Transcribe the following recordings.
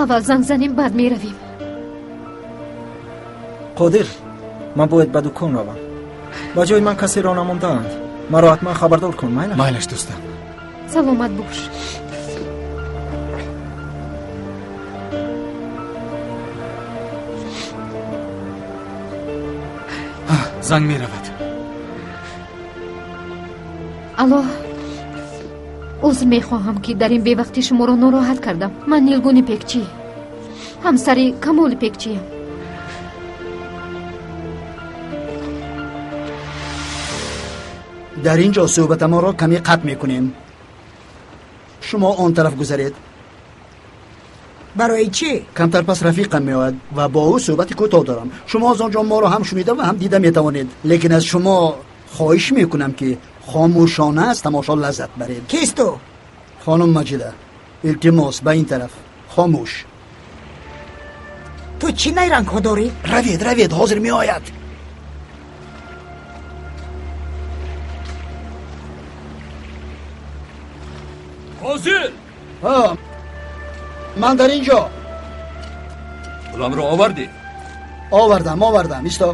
Аввал занг занем, баъд меравем. Қодир, ман бояд ба дукон равам. Ба ҷои ман касеро намондаанд. Маро ҳатман хабардор кун, майлаш? Майлаш, дӯстам. Саломат бош. Занг меравад. Алло, узр мехоҳам, ки дар ин бевақтӣ шуморо нороҳат кардам. Ман Нилгуни Пекчӣ, ҳамсари Камоли Пекчиям. Дар ин ҷо суҳбатамонро каме қатъ мекунем. Шумо он тараф гузаред. Барои чӣ? Камтар пас рафиқам меояд ва бо ӯ суҳбати кӯтоҳ дорам. Шумо аз он ҷо моро ҳам шунида ва ҳам дида метавонед, лекин аз шумо хоҳиш мекунам, ки хомӯшона аз тамошо лаззат баред. Кист ӯ? Хонум Маҷида, илтимос, ба ин тараф. Хомӯш. Ту чӣ найрангҳо дорӣ? Равед, равед, ҳозир меояд. Фозил! Ҳа, ман дар ин ҷо. Пуламро овардӣ? Овардам, овардам. Исто.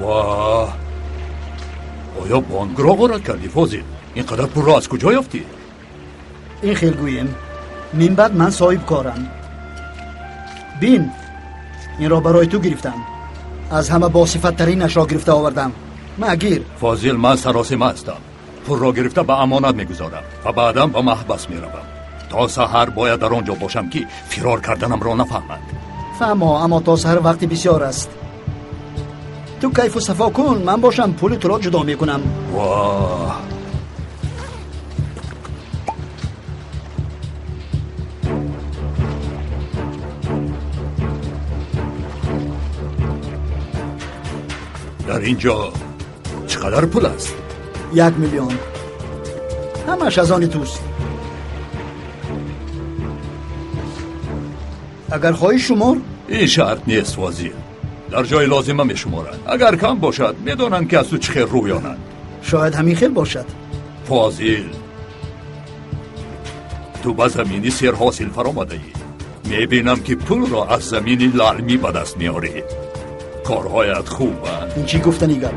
Воҳ! Оё бонкро ғорат кардӣ, Фозил? Ин қадар пулро аз куҷо ёфтӣ? Ин хел гӯем, минбаъд ман соҳибкорам. Бин, инро барои ту гирифтам. Аз ҳама босифаттаринашро гирифта овардам. Ма, гир. Фозил, ман саросима ҳастам. Пулро гирифта ба амонат мегузорам ва баъдан ба маҳбас меравам. То саҳар бояд дар он ҷо бошам, ки фирор карданамро нафаҳманд. Фаҳмо, аммо то саҳар вақти бисёр аст. Ту кайфу сафо кун, ман бошам пули туро ҷудо мекунам. Воҳ! Дар ин ҷо чӣ қадар пул аст? 1 миллион. Ҳамаш аз они туст. Агар хоҳӣ, шумор. Ин шарт нест, Фозил. Дар ҷои лозима мешуморанд. Агар кам бошад, медонанд, ки аз ту чӣ хел рӯёнанд. Шояд ҳамин хел бошад. Фозил, ту ба замини серҳосил фаромадаӣ. Мебинам, ки пулро аз замини лаълмӣ ба даст меорӣ. Корҳоят хубанд. Ин чӣ гуфтани гап?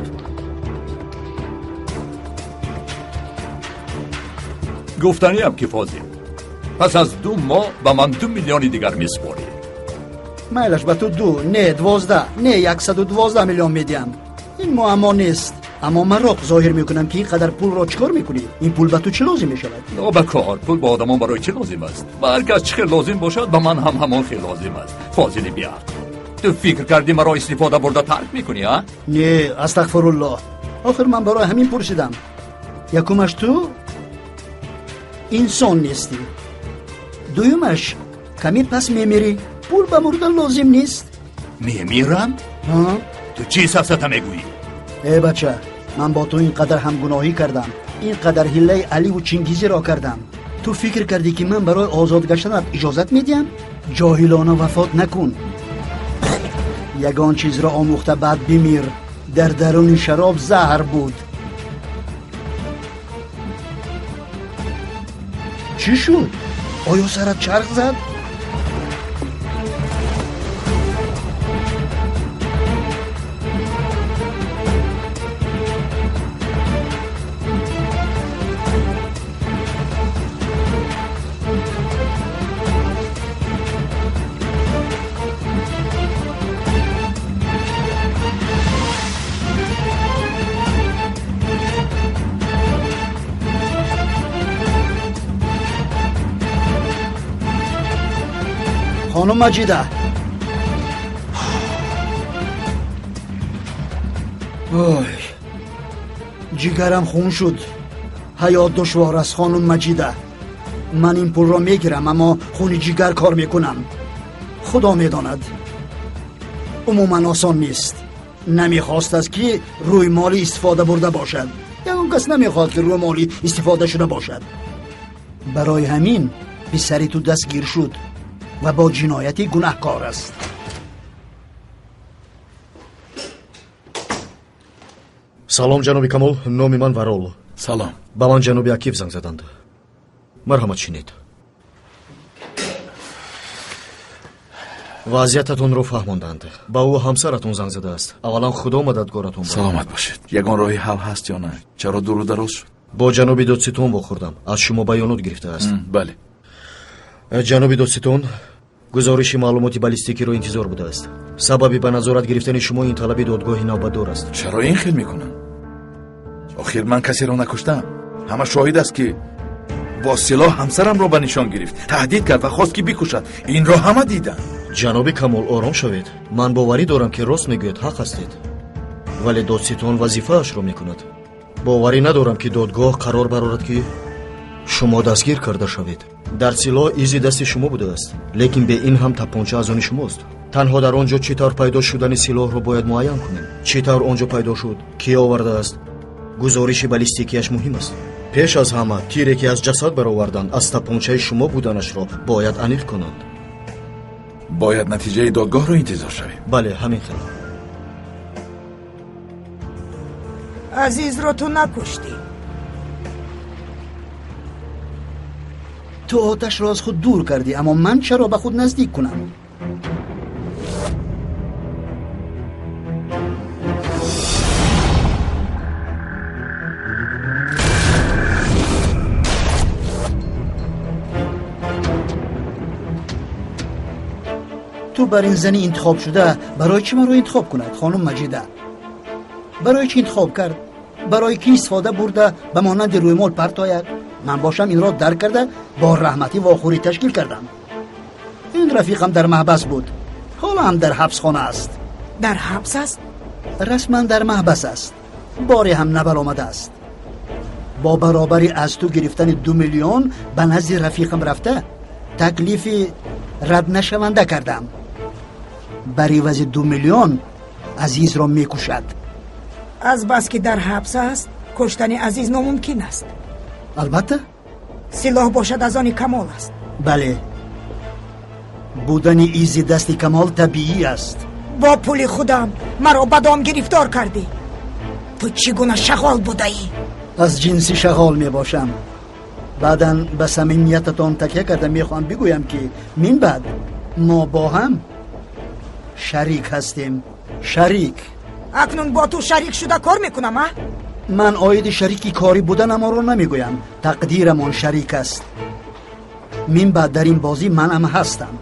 Гуфтаниам, ки Фозил, пас аз 2 моҳ ба ман 2 миллиони дигар месупорӣ. Майлаш, ба ту ду не, 12 не, 112 миллион медиҳам. Ин муаммо нест, аммо мароқ зоҳир мекунам, ки ин қадар пулро чӣ кор мекунӣ? Ин пул ба ту чӣ лозим мешавад? Ба кор. Пул ба одамон барои чӣ лозим аст? Ба ҳар кас чӣ хел лозим бошад, ба ман ҳам ҳамон хел лозим аст. Фозили биақл, ту фикр кардӣ, маро истифода бурда тарк мекунӣ, а? Не, астағфируллоҳ. Охир ман барои ҳамин пурсидам. Якумаш, ту инсон нестӣ. Дуюмаш, каме пас мемирӣ. Пул ба мурда лозим нест. Мемирам? Ту чӣ сафсата мегӯӣ? Э бача, ман бо ту ин қадар ҳамгуноҳӣ кардам, ин қадар ҳиллаи Аливу Чингизиро кардам. Ту фикр кардӣ, ки ман барои озод гаштанат иҷозат медиҳам? Ҷоҳилона вафот накун. Ягон чизро омӯхта, баъд бимир. Дар даруни шароб заҳр буд. Чӣ шуд? Оё сарат чарх зад? Хонум Маҷида, ой, ҷигарам хун шуд. Ҳаёт душвор аст, хонум Маҷида. Ман ин пулро мегирам, аммо хуни ҷигар кор мекунам. Худо медонад, умуман осон нест. Намехостааст, ки рӯймолӣ истифода бурда бошад. Ягон кас намехоҳад, ки рӯймолӣ истифода шуда бошад. Барои ҳамин писари ту дастгир шуд ва бо ҷинояти гунаҳкор аст. Салом, ҷаноби Камол, номи ман Варол. Салом. Ба ман ҷаноби Акиф занг заданд. Марҳамат, шинед. Вазъиятатонро фаҳмонданд. Ба ӯ ҳамсаратон занг задааст. Аввалан Худо мададгоратон бод. Саломат бошед. Ягон роҳи ҳал ҳаст ё на? Чаро дуру дароз шуд? Бо ҷаноби додситон вохӯрдам. Аз шумо баёнот гирифтааст. Бале. Ҷаноби додситон гузориши маълумоти баллистикиро интизор будааст. Сабаби ба назорат гирифтани шумо ин талаби додгоҳи навбатдор аст. Чаро ин хел мекунанд? Охир ман касеро накуштам. Ҳама шоҳид аст, ки бо силоҳ ҳамсарамро ба нишон гирифт, таҳдид кард ва хост, ки бикушад. Инро ҳама диданд. Ҷаноби Камол, ором шавед. Ман боварӣ дорам, ки рост мегӯяд, ҳақ ҳастед. Вале додситон вазифаашро мекунад. Боварӣ надорам, ки додгоҳ қарор барорад, ки шумо дастгир карда шавед. Дар силоҳ изи дасти шумо будааст, лекин бе ин ҳам тапонча аз они шумост. Танҳо дар он ҷо чӣ тавр пайдо шудани силоҳро бояд муайян кунем. Чӣ тавр он ҷо пайдо шуд, кӣ овардааст. Гузориши баллистикияш муҳим аст. Пеш аз ҳама тире, ки аз ҷасад бароварданд, аз тапончаи шумо буданашро бояд аниқ кунанд. Бояд натиҷаи додгоҳро интизор шавем. Бале, ҳамин хел. Азизро ту накуштӣ. Ту оташро аз худ дур кардӣ, аммо ман чаро ба худ наздик кунам? Ту бар ин зани интихоб шуда барои чӣ маро интихоб кунад, хонум Маҷида? Барои чӣ интихоб кард? Барои ки истифода бурда ба монанди рӯймол партояд? Ман бошам инро дарк карда бо раҳматӣ вохӯрӣ ташкил кардам. Ин рафиқам дар маҳбас буд, ҳоло ҳам дар ҳабсхона аст. Дар ҳабс аст? Расман дар маҳбас аст. Боре ҳам набаромадааст. Бо баробари аз ту гирифтани 2 миллион ба назди рафиқам рафта таклифи раднашаванда кардам. Бар ивази 2 миллион Азизро мекушад. Аз бас ки дар ҳабс аст, куштани Азиз номумкин аст. Албатта. Силоҳ бошад аз они Камол аст. Бале, будани изи дасти Камол табиӣ аст. Бо пули худам маро ба дом гирифтор кардӣ. Ту чӣ гуна шағол будаӣ? Аз ҷинси шағол мебошам. Баъдан ба самимиятатон такя карда мехоҳам бигӯям, ки мин баъд мо бо ҳам шарик ҳастем. Шарик. Акнун бо ту шарик шуда кор мекунам, а? Ман оиди шарики корӣ буданамонро намегӯям. Тақдирамон шарик аст. Мин баъд дар ин бозӣ манам ҳастам.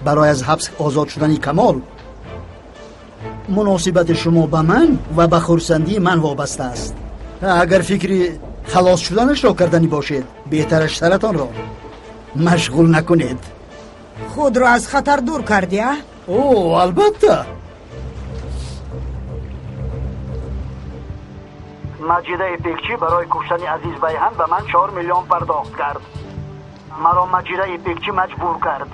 Барои аз ҳабс озод шудани Камол муносибати шумо ба ман ва ба хурсандии ман вобаста аст. Агар фикри халос шуданашро карданӣ бошед, беҳтараш саратонро машғул накунед. Худро аз хатар дур кардӣ, а? О, албатта. Маҷидаи Пекчӣ барои куштани Азиз Байҳан ба ман 4 миллион пардохт кард. Маро Маҷидаи Пекчӣ маҷбур кард.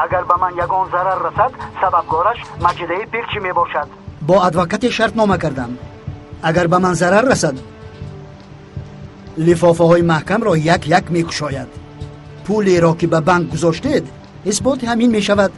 Агар ба ман ягон зарар расад, сабабгораш Маҷидаи Пекчӣ мебошад. Бо адвокате шартнома кардам. Агар ба ман зарар расад, лифофаҳои маҳкамро як як мекушояд. Пулеро, ки ба банк гузоштед, исботи ҳамин мешавад.